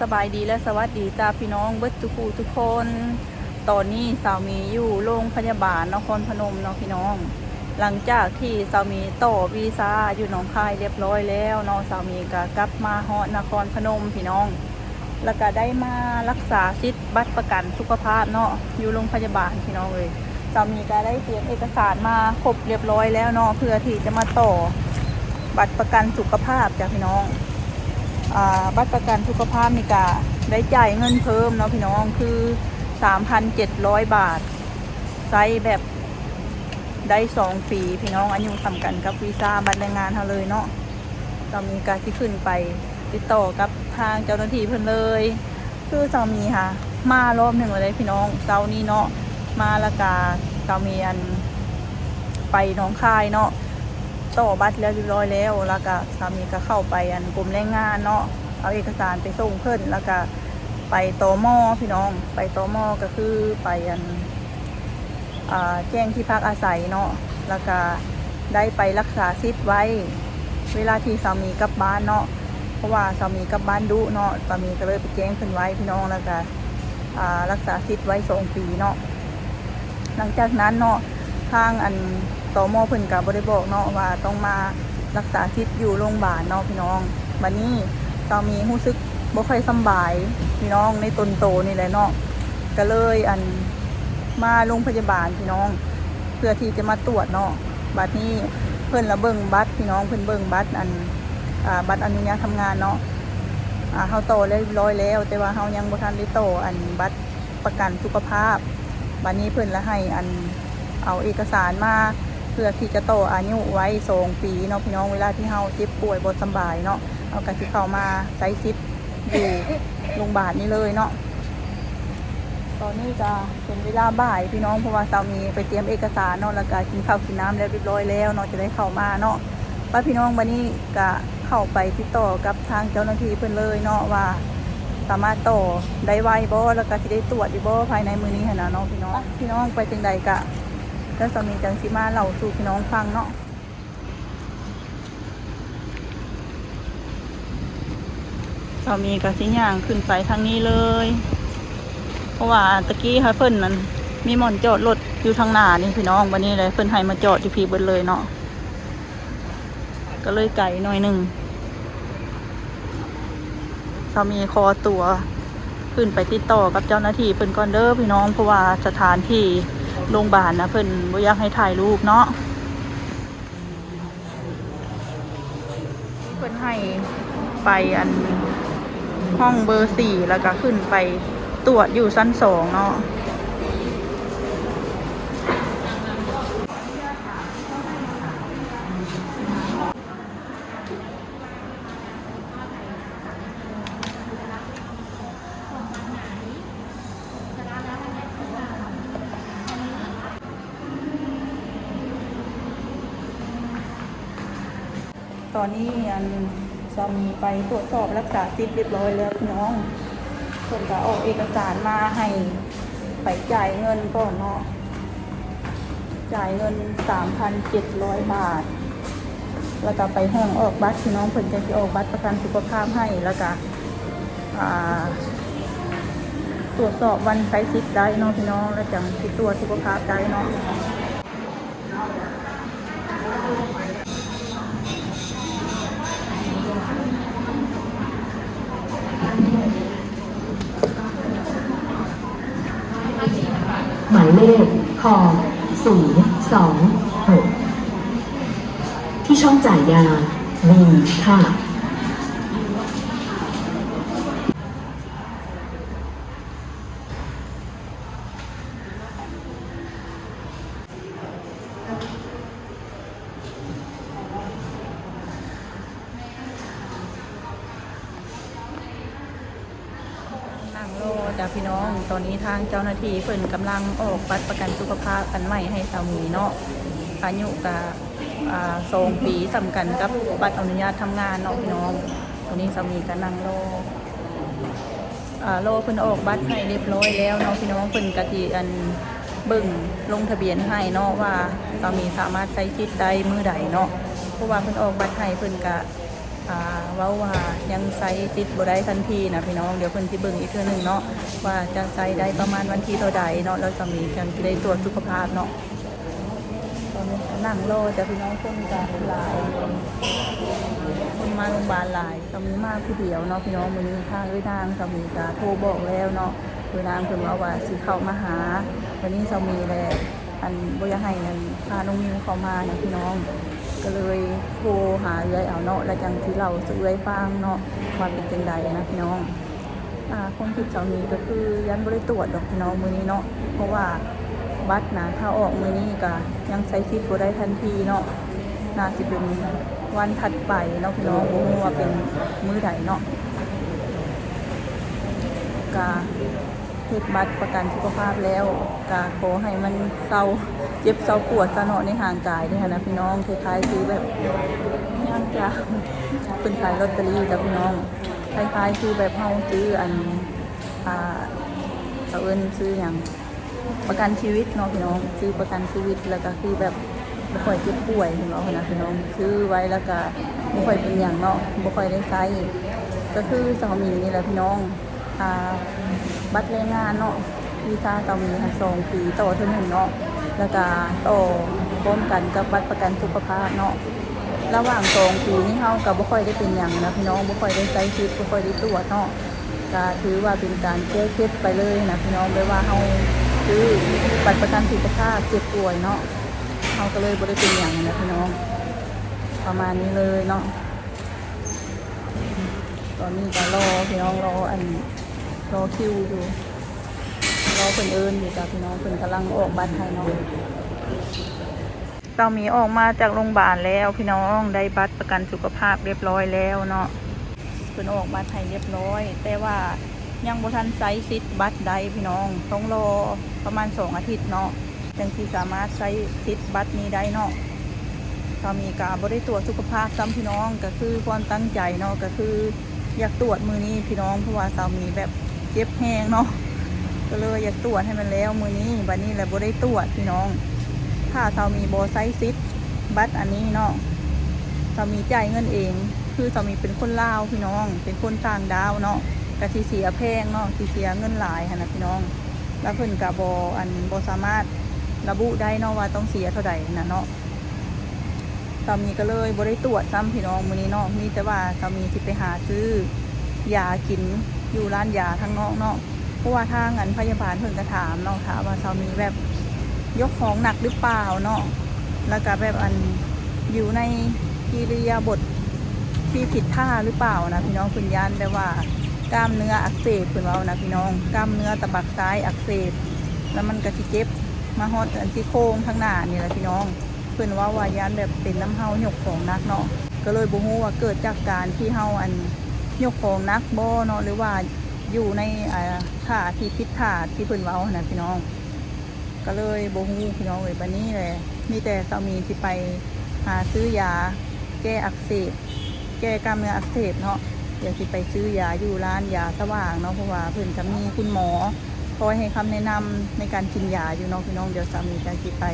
ສະບາຍດີ ແລະ ສະຫວັດດີຈ້າ ພີ່ນ້ອງເບິດທຸກຜູ້ທຸກຄົນ. ຕອນນີ້ສາວມີຢູ່ໂລງພະຍາບານນະຄອນພະນົມເນາະ ພີ່ນ້ອງ. ຫຼັງຈາກທີ່ສາວມີຕໍ່ວີຊາຢູ່ໜອງຄາຍລຽບລ້ອຍແລ້ວເນາະ, ສາວມີກໍກັບມາຮອດນະຄອນພະນົມ ພີ່ນ້ອງ. ແລ້ວກໍໄດ້ມາລັກສາສິດບັດປະກັນສຸຂະພາບເນາະ ຢູ່ໂລງພະຍາບານ ພີ່ນ້ອງເອີຍ. ສາວມີກໍໄດ້ຕຽມເອກະສານມາຄົບລຽບລ້ອຍແລ້ວເນາະ ເພື່ອທີ່ຈະມາຕໍ່ບັດປະກັນສຸຂະພາບຈ້າ ພີ່ນ້ອງ. ອາ ບັດປະກັນສຸຂະພາບນີ້ກະໄດ້ຈ່າຍເງິນເພີ່ມເນາະ ພີ່ນ້ອງ, ຄືສາມພັນເຈັດຮ້ອຍບາດ, ໃຊ້ແບບໄດ້ສອງປີ ພີ່ນ້ອງ, ອາຍຸສ່ຳກັນກັບວີຊາບັດແຮງງານເຮົາເລີຍເນາະ. ສາວມີກະຊິຂຶ້ນໄປຕິດຕໍ່ກັບທາງເຈົ້າໜ້າທີ່ເພິ່ນເລີຍ. ຄືສາວມີຫາມາລອບໜຶ່ງແລ້ວເດ້ ພີ່ນ້ອງ, ເຊົ້ານີ້ເນາະ ມາແລ້ວກະສາວມີອັນໄປໜອງຄາຍເນາະ ຕໍ່ບັດແລ້ວລຽບລ້ອຍແລ້ວ, ແລ້ວກະສາວມີກະເຂົ້າໄປອັນກົມແຮງງານເນາະ ເອົາເອກະສານໄປສົ່ງເພິ່ນ, ແລ້ວກະໄປ ຕມ ພີ່ນ້ອງ, ໄປ ຕມ ກະຄືໄປອັນ ອ່າ ແຈ້ງທີ່ພັກອາໄສເນາະ, ແລ້ວກະໄດ້ໄປລັກສາສິດໄວ້ ເວລາທີ່ສາມີກັບບ້ານເນາະ, ເພາະວ່າສາມີກັບບ້ານດຸເນາະ, ສາມີກໍເລີຍໄປແຈ້ງເພິ່ນໄວ້ ພີ່ນ້ອງ, ແລ້ວກະ ອ່າ ລັກສາສິດໄວ້ສອງປີເນາະ. ຫຼັງຈາກນັ້ນເນາະ ທາງອັນ ຕມ ເພິ່ນກໍບໍ່ໄດ້ບອກເນາະ ວ່າຕ້ອງມາລັກສາສິດຢູ່ໂລງບານເນາະ ພີ່ນ້ອງ. ບັດນີ້ສາມີຮູ້ສຶກບໍ່ຄ່ອຍສຳບາຍ ພີ່ນ້ອງ, ໃນຕົນໂຕນີ້ແຫຼະເນາະ, ກໍເລີຍອັນ ມາໂລງພະຍາບານ ພີ່ນ້ອງ, ເພື່ອທີ່ຈະມາຕວດເນາະ. ບັດນີ້ເພິ່ນລະເບິ່ງບັດ ພີ່ນ້ອງ, ເພິ່ນເບິ່ງບັດອັນ ອ່າ ບັດອະນຸຍາດທຳງານເນາະ, ອ່າ ເຮົາຕໍ່ລຽບລ້ອຍແລ້ວ ແຕ່ວ່າເຮົາຍັງບໍ່ທັນໄດ້ຕໍ່ອັນບັດ ປະກັນສຸຂະພາບ. ບັດນີ້ເພິ່ນລະໃຫ້ອັນ ເອົາເອກະສານມາ ເພື່ອທີ່ຈະຕໍ່ອາຍຸໄວ້ສອງປີເນາະ ພີ່ນ້ອງ, ເວລາທີ່ເຮົາເຈັບປ່ວຍບໍ່ສຳບາຍເນາະ ເຮົາກໍຊິເຂົ້າມາໃຊ້ສິດຢູ່ໂລງບານນີ້ເລີຍເນາະ. ຕອນນີ້ກໍເປັນເວລາບ່າຍ ພີ່ນ້ອງ, ເພາະວ່າສາມີໄປຕຽມເອກະສານເນາະ ແລ້ວກໍກິນເຂົ້າກິນນ້ຳແລ້ວລຽບລ້ອຍແລ້ວເນາະ ຈະໄດ້ເຂົ້າມາເນາະ. ໄປ ພີ່ນ້ອງ, ບັດນີ້ກະເຂົ້າໄປຕິດຕໍ່ກັບທາງເຈົ້າໜ້າທີ່ເພິ່ນເລີຍເນາະ ວ່າສາມາດຕໍ່ໄດ້ໄວບໍ່ ແລ້ວກະຊິໄດ້ຕວດຢູ່ບໍ່ພາຍໃນມື້ນີ້ຫັ້ນນະເນາະ ພີ່ນ້ອງ. ໄປ ພີ່ນ້ອງ, ໄປຈັ່ງໃດກະ ແລ້ວສາມີຈັ່ງຊິມາເລົ່າສູ່ພີ່ນ້ອງຟັງເນາະ. ສາມີກະຊິຍ່າງຂຶ້ນໄປທາງນີ້ເລີຍ ເພາະວ່າຕະກີ້ໃຫ້ເພິ່ນນັ້ນ ມີບ່ອນຈອດລົດຢູ່ທາງໜ້ານີ້ ພີ່ນ້ອງ, ບັດນີ້ແຫຼະເພິ່ນໃຫ້ມາຈອດຢູ່ພີ້ເບິດເລີຍເນາະ. ກໍເລີຍໄກໜ້ອຍໜຶ່ງ. ສາມີຂໍຕົວຂຶ້ນໄປຕິດຕໍ່ກັບເຈົ້າໜ້າທີ່ເພິ່ນກ່ອນເດີພີ່ນ້ອງ, ເພາະວ່າສະຖານທີ່ໂລງບານນະ ເພິ່ນບໍ່ຢາກໃຫ້ຖ່າຍຮູບເນາະ. ເພິ່ນໃຫ້ໄປອັນຫ້ອງເບີສີ່ ແລ້ວກະຂຶ້ນໄປຕວດຢູ່ຊັ້ນສອງເນາະ. ຕອນນີ້ອັນສາມີໄປກວດສອບລັກສາສິດຮຽບຮ້ອຍແລ້ວພີ່ນ້ອງ, ເພິ່ນກະອອກເອກະສານມາໃຫ້ໄປຈ່າຍເງິນກ່ອນເນາະ. ຈ່າຍເງິນສາມພັນເຈັດຮ້ອຍບາດ ແລ້ວກະໄປຫ້ອງອອກບັດພີ່ນ້ອງ, ເພິ່ນຈັ່ງຊິອອກບັດປະກັນສຸຂະພາບໃຫ້ ແລ້ວກະ ອ່າ ກວດສອບວັນໃຊ້ສິດໄດ້ເນາະພີ່ນ້ອງ, ແລ້ວຈັ່ງຊິກວດສຸຂະພາບໄດ້ເນາະ. ໝາຍເລກ ຄ ສູນ ສອງ ຫົກ ທີ່ຊ່ອງຈ່າຍຢາ ມີ ຄ່າ. ນັ່ງລໍຈ້າພີ່ນ້ອງ, ຕອນນີ້ທາງເຈົ້າໜ້າທີ່ເພິ່ນກຳລັງອອກບັດປະກັນສຸຂະພາບອັນໃໝ່ໃຫ້ສາມີເນາະ, ອາຍຸກະ ອ່າ ສອງປີ ສ່ຳກັນກັບບັດອະນຸຍາດທຳງານເນາະພີ່ນ້ອງ. ຕອນນີ້ສາມີກະນັ່ງລໍ ອ່າ ລໍເພິ່ນອອກບັດໃຫ້ຮຽບຮ້ອຍແລ້ວເນາະພີ່ນ້ອງ, ເພິ່ນກະຊິ ອັນ ເບິ່ງລົງທະບຽນໃຫ້ເນາະ ວ່າສາມີສາມາດໃຊ້ສິດໄດ້ມື້ໃດເນາະ, ເພາະວ່າເພິ່ນອອກບັດໃຫ້ ເພິ່ນກະ ອ່າ ເວົ້າວ່າຍັງໃຊ້ສິດບໍ່ໄດ້ທັນທີນະພີ່ນ້ອງ. ດຽວເພິ່ນຊິເບິ່ງອີກເທື່ອໜຶ່ງເນາະ ວ່າຈະໃຊ້ໄດ້ປະມານວັນທີເທົ່າໃດເນາະ ແລ້ວສາມີຈັ່ງຊິໄດ້ກວດສຸຂະພາບເນາະ. ຕອນນີ້ກຳລັງລໍຈ້ະພີ່ນ້ອງ ຄົນກະຫຼາຍ ຄົນມາໂຮງບານຫຼາຍ. ສາມີມາຜູ້ດຽວເນາະພີ່ນ້ອງ ມື້ນີ້ຖ້າເອື້ອຍນາງ ສາມີກະໂທບອກແລ້ວເນາະ ເອື້ອຍນາງເພິ່ນເວົ້າວ່າຊິເຂົ້າມາຫາ. ບາດນີ້ສາມີແຫຼະ ອັນ ບໍ່ຢາກໃຫ້ ອັນ ພານ້ອງມິວເຂົ້າມານະພີ່ນ້ອງ ກະເລີຍໂທຫາເອື້ອຍເອົາເນາະ ແລ້ວຈັ່ງຊິເລົ່າສູ່ເອື້ອຍຟັງເນາະ ວ່າເປັນຈັ່ງໃດນະພີ່ນ້ອງ. ອ່າ ຄວາມຄິດສາມີກະຄືຢ້ານບໍ່ໄດ້ກວດດອກພີ່ນ້ອງມື້ນີ້ເນາະ ເພາະວ່າບັດນະ ຖ້າອອກມື້ນີ້ກະຍັງໃຊ້ສິດບໍ່ໄດ້ທັນທີເນາະ ໜ້າຊິເປັນວັນຖັດໄປເນາະພີ່ນ້ອງ ບໍ່ຮູ້ວ່າເປັນມື້ໃດເນາະ. ກະເຮັດບັດປະກັນສຸຂະພາບແລ້ວ ກະຂໍໃຫ້ມັນເຊົາເຈັບເຊົາປວດຊະເນາະ ໃນຮ່າງກາຍນີ້ຫັ້ນນະພີ່ນ້ອງ. ຄ້າຍໆຄືແບບ ຫຍັງກະ ເພິ່ນຂາຍລອດເຕີຣີຈ້ະພີ່ນ້ອງ ຄ້າຍໆຄືແບບເຮົາຊື້ອັນ ອ່າ ເຂົາເອີ້ນຊື້ຫຍັງ ປະກັນຊີວິດເນາະພີ່ນ້ອງ ຊື້ປະກັນຊີວິດ ແລ້ວກະຄືແບບບໍ່ຄ່ອຍເຈັບປ່ວຍເພິ່ນເວົ້າຫັ້ນນະພີ່ນ້ອງ. ຊື້ໄວ້ແລ້ວກະບໍ່ຄ່ອຍເປັນຫຍັງເນາະ ບໍ່ຄ່ອຍໄດ້ໃຊ້ ກະຄືສາມີນີ້ແຫຼະພີ່ນ້ອງ. ອ່າ ບັດແຮງງານເນາະ ວີຊາສາມີຫັ້ນສອງປີຕໍ່ເທື່ອໜຶ່ງເນາະ ແລ້ວກະຕໍ່ພ້ອມກັນກັບບັດປະກັນສຸຂະພາບເນາະ. ລະຫວ່າງສອງປີນີ້ເຮົາກະບໍ່ຄ່ອຍໄດ້ເປັນຫຍັງນະພີ່ນ້ອງ ບໍ່ຄ່ອຍໄດ້ໃຊ້ສິດ ບໍ່ຄ່ອຍໄດ້ກວດເນາະ ກະຖືວ່າເປັນການແກ້ເຄັດໄປເລີຍນະພີ່ນ້ອງ. ແບບວ່າເຮົາຊື້ບັດປະກັນສຸຂະພາບເຈັບປ່ວຍເນາະ ເຮົາກະເລີຍບໍ່ໄດ້ເປັນຫຍັງນະພີ່ນ້ອງ ປະມານນີ້ເລີຍເນາະ. ຕອນນີ້ກະລໍພີ່ນ້ອງ ລໍອັນ ລໍຄິວຢູ່ ລໍເພິ່ນເອີ້ນຢູ່ຈ້ະພີ່ນ້ອງ ເພິ່ນກຳລັງອອກບັດໃຫ້ເນາະ. ສາມີອອກມາຈາກໂຮງບານແລ້ວພີ່ນ້ອງ ໄດ້ບັດປະກັນສຸຂະພາບຮຽບຮ້ອຍແລ້ວເນາະ ເພິ່ນອອກບັດໃຫ້ຮຽບຮ້ອຍ ແຕ່ວ່າຍັງບໍ່ທັນໃຊ້ສິດບັດໄດ້ພີ່ນ້ອງ ຕ້ອງລໍປະມານສອງອາທິດເນາະ ຈັ່ງຊິສາມາດໃຊ້ສິດບັດນີ້ໄດ້ເນາະ. ສາມີກະບໍ່ໄດ້ກວດສຸຂະພາບຊ້ຳພີ່ນ້ອງ ກະຄືຄວາມຕັ້ງໃຈເນາະ ກະຄື ຢາກກວດມື້ນີ້ພີ່ນ້ອງ ເພາະວ່າສາມີແບບເຈັບແຮງເນາະ ກະເລີຍຢາກກວດໃຫ້ມັນແລ້ວມື້ນີ້ ບາດນີ້ລະບໍ່ໄດ້ກວດພີ່ນ້ອງ. ຖ້າສາມີບໍ່ໃຊ້ສິດບັດອັນນີ້ເນາະ ສາມີຈ່າຍເງິນເອງ ຄືສາມີເປັນຄົນລາວພີ່ນ້ອງ ເປັນຄົນຕ່າງດ້າວເນາະ ກະຊິເສຍແພງເນາະ ຊິເສຍເງິນຫຼາຍຫັ້ນນະພີ່ນ້ອງ. ລະເພິ່ນກະບໍ່ ອັນ ບໍ່ສາມາດລະບຸໄດ້ເນາະວ່າຕ້ອງເສຍເທົ່າໃດຫັ້ນນະເນາະ. ສາມີກະເລີຍບໍ່ໄດ້ກວດຊ້ຳພີ່ນ້ອງມື້ນີ້ເນາະ ມີແຕ່ວ່າສາມີຊິໄປຫາຊື້ຢາກິນຢູ່ຮ້ານຢາທາງນອກເນາະ ເພາະວ່າທາງ ອັນ ພະຍາບານເພິ່ນກະຖາມເນາະ ຖາມວ່າສາມີແບບຍົກຂອງໜັກຫຼືເປົ່າເນາະ ລະກະແບບ ອັນ ຢູ່ໃນອິລິຍາບົດທີ່ຜິດທ່າຫຼືເປົ່ານະພີ່ນ້ອງ. ເພິ່ນຢ້ານແບບວ່າກ້າມເນື້ອອັກເສບ ເພິ່ນເວົ້ານະພີ່ນ້ອງ ກ້າມເນື້ອຕະບັກຊ້າຍອັກເສບ ລະມັນກະຊິເຈັບມາຮອດ ອັນ ຊີ້ໂຄງທາງໜ້ານີ້ລະພີ່ນ້ອງ. ເພິ່ນເວົ້າວ່າຢ້ານແບບເປັນນຳເຮົາຍົກຂອງໜັກເນາະ ກະເລີຍບໍ່ຮູ້ວ່າເກີດຈາກການທີ່ເຮົາ ອັນ ຍົກຂອງໜັກບໍ່ເນາະ ຫຼືວ່າຢູ່ໃນ ອ່າ ທ່າທີ່ຜິດທ່າທີ່ເພິ່ນເວົ້າຫັ້ນນະພີ່ນ້ອງ. ກະເລີຍບໍ່ຮູ້ພີ່ນ້ອງເອີຍ ບາດນີ້ແຫຼະ ມີແຕ່ສາມີຊິໄປຫາຊື້ຢາແກ້ອັກເສບ ແກ້ກ້າມເນື້ອອັກເສບເນາະ. ດຽວຊິໄປຊື້ຢາຢູ່ຮ້ານຢາສະຫວ່າງເນາະ ເພາະວ່າເພິ່ນກະມີຄຸນໝໍ ຄອຍໃຫ້ຄຳແນະນຳໃນການກິນຢາຢູ່ເນາະພີ່ນ້ອງ. ດຽວສາມີກະຊິໄປ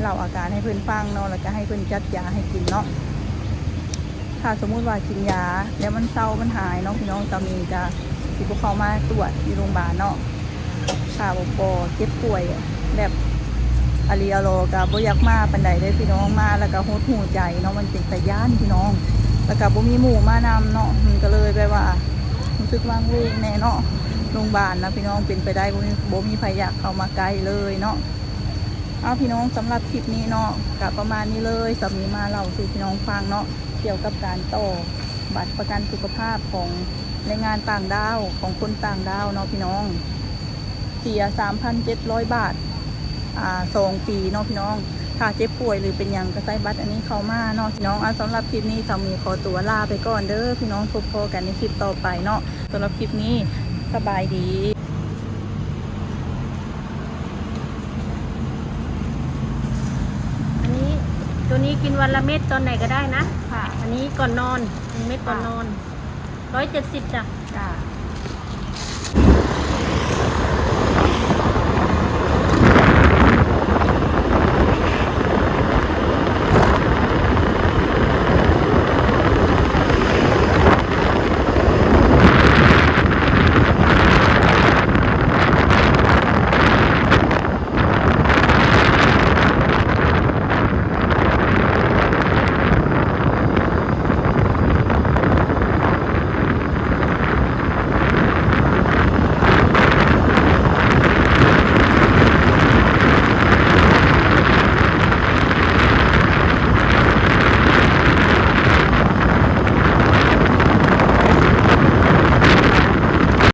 ເລົ່າອາການໃຫ້ເພິ່ນຟັງເນາະ ລະກະໃຫ້ເພິ່ນຈັດຢາໃຫ້ກິນເນາະ. ຖ້າສົມມຸດວ່າກິນຢາແລ້ວມັນເຊົາມັນຫາຍເນາະພີ່ນ້ອງ ສາມີກະຊິບໍ່ເຂົ້າມາກວດຢູ່ໂຮງບານເນາະ. ຖ້າບໍ່ ບໍ່ເຈັບປ່ວຍແບບອາລີອາລໍກະບໍ່ຢາກມາປານໃດເດີ້ພີ່ນ້ອງ ມາລະກະຫົດຫູ່ໃຈເນາະ ມັນເປັນຕາຢ້ານພີ່ນ້ອງ ລະກະບໍ່ມີໝູ່ມານຳເນາະ ມັນກະເລີຍແບບວ່າ ຮູ້ສຶກວາງເວງແດ່ເນາະ. ໂຮງບານນະພີ່ນ້ອງ ເປັນໄປໄດ້ບໍ່ມີ ບໍ່ມີໃຜຢາກເຂົ້າມາໃກ້ເລີຍເນາະ. ເອົາພີ່ນ້ອງ ສຳລັບຄລິບນີ້ເນາະ ກະປະມານນີ້ເລີຍ ສາມີມາເລົ່າສູ່ພີ່ນ້ອງຟັງເນາະ ກ່ຽວກັບການຕໍ່ບັດປະກັນສຸຂະພາບຂອງແຮງງານຕ່າງດ້າວ ຂອງຄົນຕ່າງດ້າວເນາະພີ່ນ້ອງ ເສຍສາມພັນເຈັດຮ້ອຍບາດ ອ່າ ສອງປີເນາະພີ່ນ້ອງ. ຖ້າເຈັບປ່ວຍຫຼືເປັນຫຍັງກະໃຊ້ບັດອັນນີ້ເຂົ້າມາເນາະພີ່ນ້ອງ. ອ່າ ສຳລັບຄລິບນີ້ສາມີຂໍຕົວລາໄປກ່ອນເດີ້ພີ່ນ້ອງ ພົບພໍ້ກັນໃນຄລິບຕໍ່ໄປເນາະ. ສຳລັບຄລິບນີ້ສະບາຍດີ. ອັນນີ້ ໂຕນີ້ກິນວັນລະເມັດຕອນໃດກະໄດ້ນະ. ຄ່ະ ອັນນີ້ກ່ອນນອນ ໜຶ່ງເມັດກ່ອນນອນ. ຮ້ອຍເຈັດສິບຈ້ະ. ຈ້າ.